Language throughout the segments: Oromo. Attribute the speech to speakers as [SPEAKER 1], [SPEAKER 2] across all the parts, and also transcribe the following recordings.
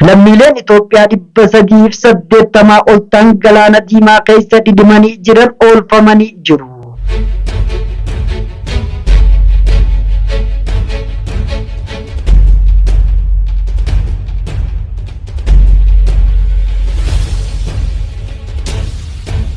[SPEAKER 1] Lammiileen Itoophiyaa 380 ol ta'an galaana diimaa keessa dhidhimanii jiran oolfamanii jiru.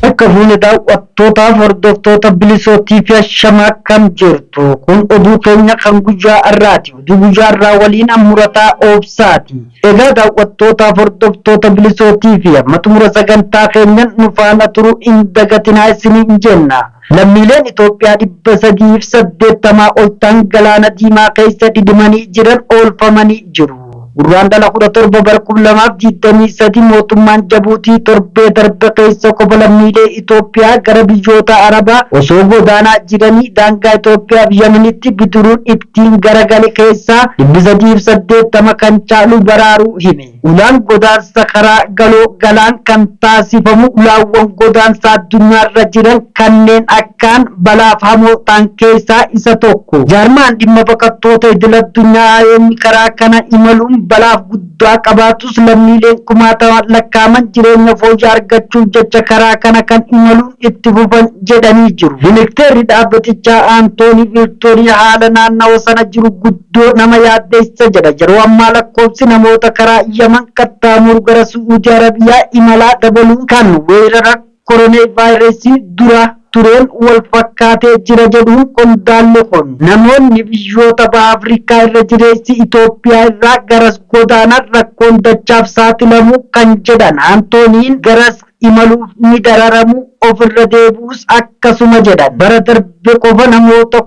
[SPEAKER 1] Akka fuune daawwattootaaf hordoftoota bilisootii fi ashamaa kam jirtu kun oduu keenya kan guyyaa har'aati. Oduu guyyaa har'aa waliin murataa oobsaati. Egaa daawwattootaaf hordoftoota bilisootii fi amma xumura sagantaa keenyan nu faana turuu hin dagatinaa isiniin jenna. Lammiileen Itoophiyaa 380 ol ta'an galaana diimaa keessa dhidhimanii jiran oolfamanii jiru. Gurraandhala 17 bara 2023 mootummaan Jabuutii torbee darbe keessa qofa lammiilee Itoophiyaa gara biyyoota Arabaa osoo godaanaa jiranii daangaa Itoophiyaa fi Yemenitti bidiruun ittiin garagale keessaa 380 kan caalu baraaruu hime. Ulaan godaansa karaa galoo galaan kan taasifamu ulaawwan godaansa addunyaarra jiran kanneen akkaan balaaf hamoo ta'an keessaa isa tokko. Jaarmaan dhimma baqattoota idil addunyaa IOM karaa kana imaluun balaaf guddaa qabaatus lammiileen kumaatamaan lakkaaman jireenya fooyya'aa argachuuf jecha karaa kana kan imaluun itti fufan jedhanii jiru. Ministeerri dhaabbatichaa Antoonii Viiktorii haala naannawa sana jiru guddoo nama yaaddeessa jedha. Yeroo ammaa lakkoofsi namoota karaa Yaman qaxxaamuru gara Su'uudii Arabiyaa imalaa dabaluun kan weerara koronaa vaayirasii dura tureen wal fakkaatee jira jedhuun qondaalli kun. Namoonni biyyoota baha Afrikaa irra jireessi Itoophiyaa irraa garas godaanan rakkoon dachaaf saaxilamu kan jedhan Antooniin garas imaluuf ni dararamu ofirra deebi'us akkasuma jedhan. Bara darbe qofa namoota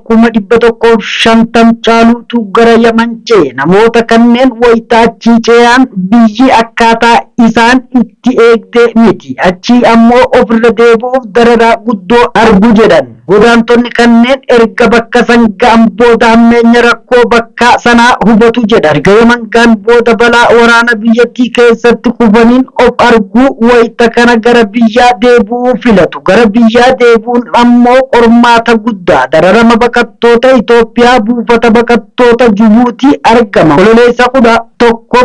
[SPEAKER 1] 150,000 caaluutu gara Yaman ce'e. Namoota kanneen wayita achii ce'an biyyi akkaataa isaan itti eegde miti. Achii ammoo ofirra deebi'uuf dararaa guddoo argu jedhan. Godaantonni kanneen erga bakka san ga'an booda hammeenya rakkoo bakka sanaa hubatu jedha. Erga Yaman ga'an booda balaa waraana biyyattii keessatti kufaniin of arguu wayita kana gara biyyaa deebi'uu filatu. Gara biyyaa deebi'uun ammoo qormaata guddaa dararama baqattoota Itoophiyaa buufata baqattoota Jibuutii argama. Kololeessa 11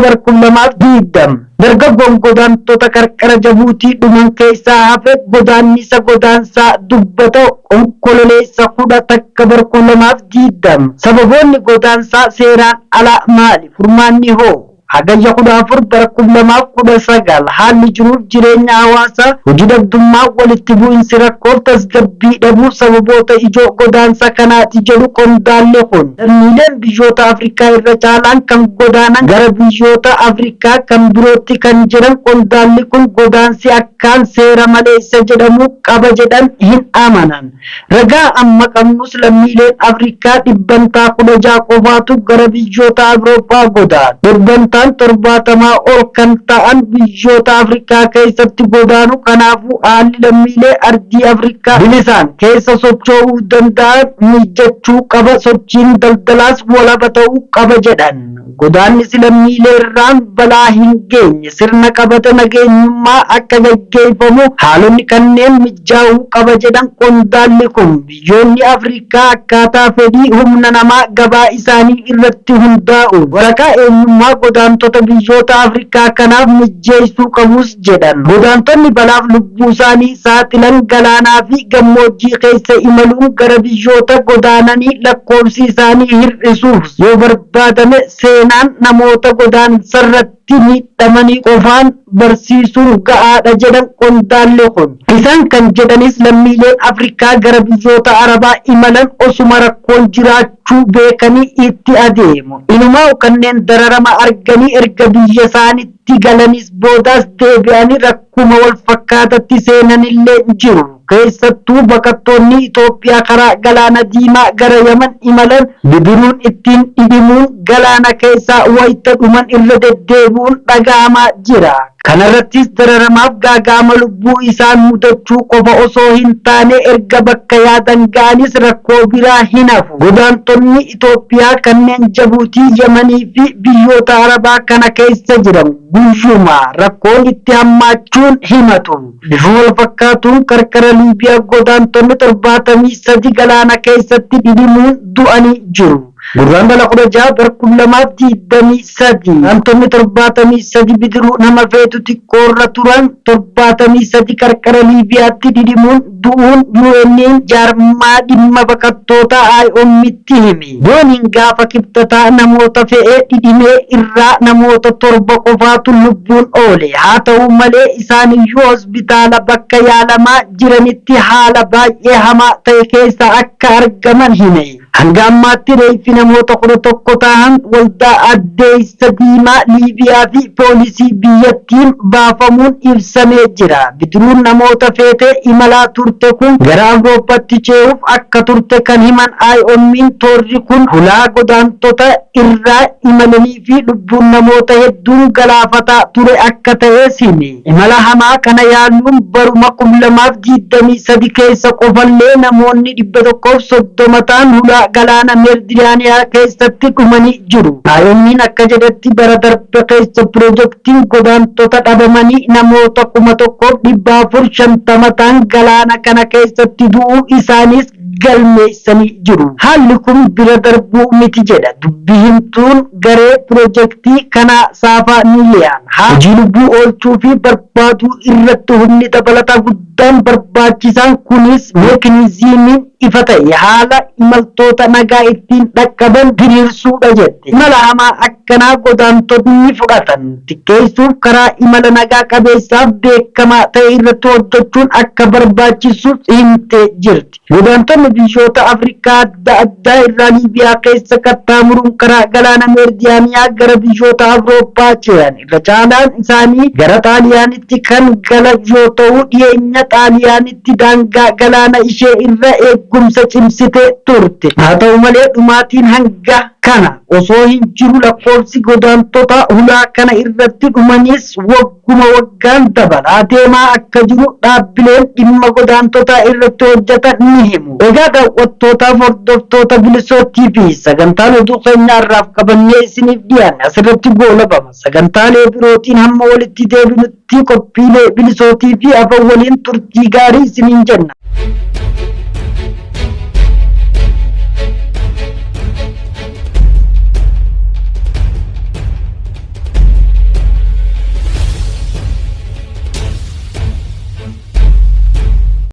[SPEAKER 1] bara 2020. Dargaggoon godaantota qarqara Jabuutii dhuman keessaa hafe godaannisa godaansaa dubbata onkololeessa 11 bara 2020. Sababoonni godaansaa seeraan alaa maali? Furmaanni hoo? Hagayya 14 bara 2019 haalli jiruuf jireenya hawaasaa hojii dhabdummaa walitti bu'insi rakkoof tasgabbii dhabuu sababoota ijoo godaansa kanaati jedhu qondaalli kun. Lammiileen biyyoota Afrikaa irra caalaan kan godaanan gara biyyoota Afrikaa kan birootti kan jiran qondaalli kun godaansi akkaan seera maleessa jedhamu qaba jedhan hin amanan. Ragaa amma qabnus lammiileen Afrikaa 16% qofaatu gara biyyoota Awurooppaa godaanu. 70% ol kan ta'an biyyoota Afrikaa keessatti godaanu. Kanaafuu haalli lammiilee ardii Afrikaa bilisaan keessa socho'uu danda'an mijachuu qaba. Sochiin daldalaas walaba ta'uu qaba jedhan. Godaannisi lammiilee irraan balaa hin geenye sirna qabata nageenyummaa akka gaggeeffamu haalonni kanneen mijaa'uu qaba jedhan qondaalli kun. Biyyoonni Afrikaa akkaataa fedhii humna namaa gabaa isaanii irratti hundaa'uun waraqaa eenyummaa godaantota biyyoota Afrikaa kanaaf mijeessuu qabus jedhan. Godaantonni balaaf lubbuu isaanii saaxilan galaanaa fi gammoojjii keessa imaluun gara biyyoota godaananii lakkoofsi isaanii hir'isuuf yoo barbaadame seenaan namoota godaansarratti miidhamanii qofaan barsiisuun ga'aadha jedhan qondaalli kun. Isaan kan jedhanis lammiileen Afrikaa gara biyyoota Arabaa imalan osuma rakkoon jiraachuu beekanii itti adeemu. Inumaa kanneen dararama arganii erga biyya isaanitti galanis boodaas deebi'anii rakkuma wal fakkaatatti seenanillee jiru. Keessattuu baqattoonni Itoophiyaa karaa galaana diimaa gara Yaman imalan bidiruun ittiin dhidhimuun galaana keessaa wayita dhuman irra deddeebi'uun dhaga'amaa jira. Kanarrattis dararamaaf gaaga'ama lubbuu isaan mudachuu qofa osoo hin taane erga bakka yaadan ga'anis rakkoo biraa hin hafu. Godaantonni Itoophiyaa kanneen Jabuutii, Yamanii fi biyyoota Arabaa kana keessa jiran guyyuma rakkoon itti hammaachuun himatu. Bifa wal fakkaatuun qarqara Liibiyaa godaantonni 73 galaana keessatti dhidhimuun du'anii jiru. Gurraandhala 16 bara 2023 wantoonni 73 bidiruu nama feetu xiqqoorra turan 73 qarqara Liibiyaatti dhidhimuun du'uun UN'n jaarmaa dhimma baqattoota IOM'tti hime. Dooniin gaafa Kibxataa namoota fe'ee dhidhimee irraa namoota 7 qofaatu lubbuun oole. Haa ta'u malee isaaniyyuu hospitaala bakka yaalamaa jiranitti haala baay'ee hamaa ta'e keessa akka argaman hime. Hanga ammaatti reeffi namoota 11 ta'an waldaa addeessa diimaa Liibiyaa fi poolisii biyyattiin baafamuun ibsamee jira. Bidiruun namoota feetee imalaa turte kun gara Awurooppaatti ce'uuf akka turte kan himan IOM'n toorri kun hulaa godaantota irraa imalanii fi lubbuun namoota hedduun galaafataa ture akka ta'es hime. Imala hamaa kana yaaluun baruma 2023 keessa qofallee namoonni 130 ta'an hulaa galaana Meeditiraaniyaa keessatti dhumanii jiru. IOM'n akka jedhetti bara darbe keessa piroojeektiin godaantota dhabamanii namoota 1450 ta'an galaana kana keessatti du'uu isaaniis galmeessanii jiru. Haalli kun bira darbuu miti jedha dubbi himtuun garee piroojeektii kanaa Saafaa Miiliyaan. Hojii lubbuu oolchuu fi barbaaduu irratti humni dabalataa guddaan barbaachisaan kunis meekaniizimiin ifa ta'e haala imaltoota nagaa ittiin dhaqqaban diriirsuudha jette. Imala hamaa akkanaa godaantonni fudhatan xiqqeessuuf karaa imala nagaa qabeessaaf beekamaa ta'e irratti hojjechuun akka barbaachisus himtee jirti. Godaantonni biyyoota Afrikaa adda addaa irraa Liibiyaa keessa qaxxaamuruun karaa galaana Meeditiraaniyaa gara biyyoota Awurooppaa ce'an irra caalaan isaanii gara Xaaliyaanitti kan galan yoo ta'u dhiyeenya Xaaliyaanitti daangaa galaana ishee irra eegumsa cimsitee turte. Haa ta'u malee dhumaatiin hanga kana osoo hin jiru lakkoofsi godaantota hulaa kana irratti dhumanis wagguma waggaan dabalaa deemaa akka jiru dhaabbileen dhimma godaantotaa irratti hojjetan ni himu. Egaa daawwattootaaf hordoftoota Bilisoo TV sagantaan oduu keenya har'aaf qabannee isiniif dhiyaanne asirratti goolabama. Sagantaalee birootiin hamma walitti deebinutti qophiilee Bilisoo TV afaan waliin turtii gaarii isiniin jenna.